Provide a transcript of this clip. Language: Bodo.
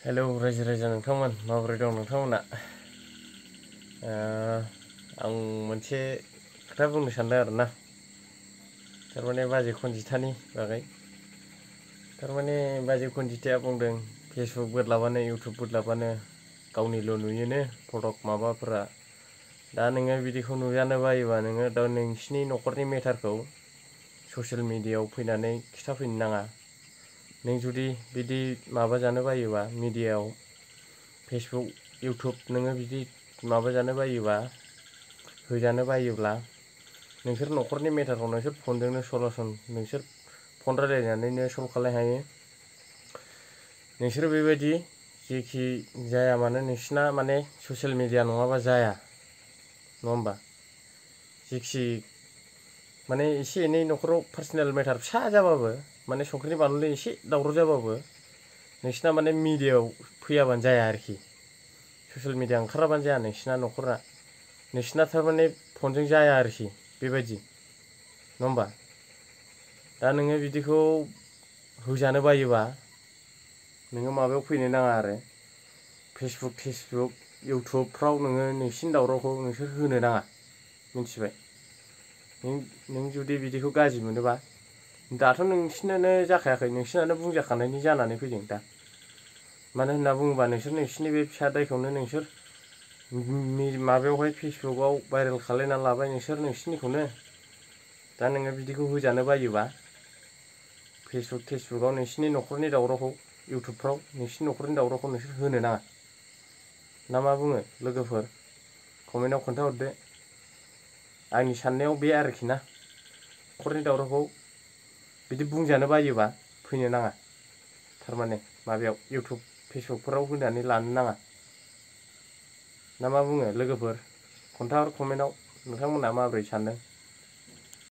हेलौ रायजो राजा नोंथांमोन माबोरै दं नोंथांमोना आं मोनसे खोथा बुंनो सानदों आरोना थारमाने बाजै खनजिथानि बागै थारमाने बाजै खनजिथाया बुंदों फेसबुक बोदलाबानो इउटुब बोदलाबानो गावनिल' नुयोनो फटक माबाफोरा दा नोङो बिदिखौ नुजानो बायोबा नोङो दा नोंसिनि न'खरनि मेटारखौ ससियेल मिडियायाव फैनानै खिथाफैनो नाङा नों जुदि बिदि माबा जानो बायोबा मिडियायाव फेसबुक इउटुब नोङो बिदि माबा जानो बायोबा होजानो बायोब्ला नोंसोर न'खरनि मेटारखौ नोंसोर फनजोंनो सलुसन नोंसोर फन रायलायनानैनो सल्भ खालामनो हायो नोंसोर बेबायदि जेखि जाया मानो नोंसिना माने ससियेल मिडिया नङाबा जाया नङा होमबा जेखि माने एसे एनै न'खराव पार्सनेल मेटार फिसा जाबाबो माने संख्रिनि बानलुनि एसे दावराव जाबाबो नोंसिना माने मिडियायाव फैयाबानो जाया आरोखि ससियेल मिडिया ओंखाराबानो जाया नोंसिना न'खरा नोंसिना थारमाने फनजों जाया आरोखि बेबायदि नङा होमबा दा नोङो बिदिखौ होजानो बायोबा नोङो माबायाव फैनो नाङा आरो फेसबुक इउटुबफ्राव नोङो नोंसिनि दावरावखौ नोंसोर होनो नाङा मिथिबाय नों जुदि बिदिखौ गाज्रि मोनोबा दाथ' नोंसिनानो जाखायाखै नोंसिनानो बुंजाखानायनि जानानै फैदों दा मानो होनना बुङोबा नोंसिनि बे फिसा दायखौनो नोंसोर माबायावहाय फेसबुकआव भाइरेल खालायना लाबाय नोंसिनिखौनो दा नोङो बिदिखौ होजानो बायोबा फेसबुकआव नोंसिनि न'खरनि दावरावखौ इउटुबफ्राव नोंसिनि न'खरनि दावरावखौ नोंसोर होनो नाङा ना मा बुङो लोगोफोर कमेन्टआव खोन्थाहरदो आंनि साननायाव बे आरोखि ना न'खरनि दावरावखौ बिदि बुंजानो बायोबा फैनो नाङा थारमाने माबायाव इउटुब फेसबुकफोराव होनानै लानो नाङा ना मा बुङो लोगोफोर खोन्थाहर कमेन्टआव नोंथांमोनहा माबोरै सानदों